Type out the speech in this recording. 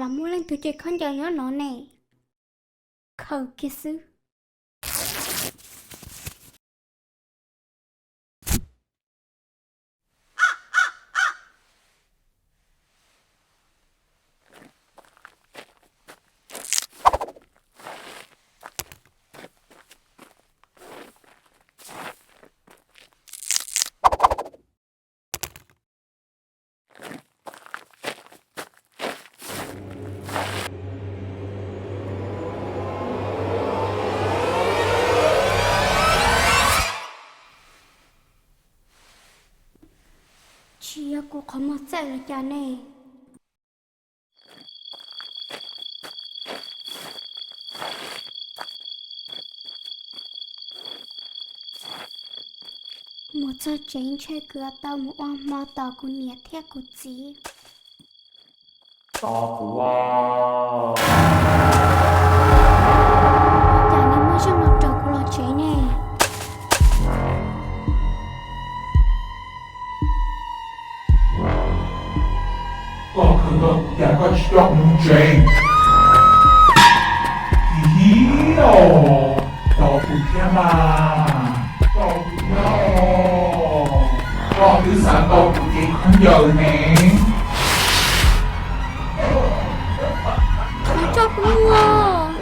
Los muaj leej twg cev khaub ncaws nyob no ne? Khaws kiag xwb. Tsis yog kuv qhov muag txaij los cas ne? Mus txog tsev ntshe kuv yuav tau mus ua hmo tos kuv niam thiab kuv txiv. Tos kuv os. Cas nws muaj zog los raws kuv los tsev ne? Koj khwv koj, cas koj tsis coj kuv mus tsev? Hib os, tos kuv thiab mas, tos kuv thiab os. Koj twb xav tau kuv cev khaub ncaws ne. Tso kuv mus.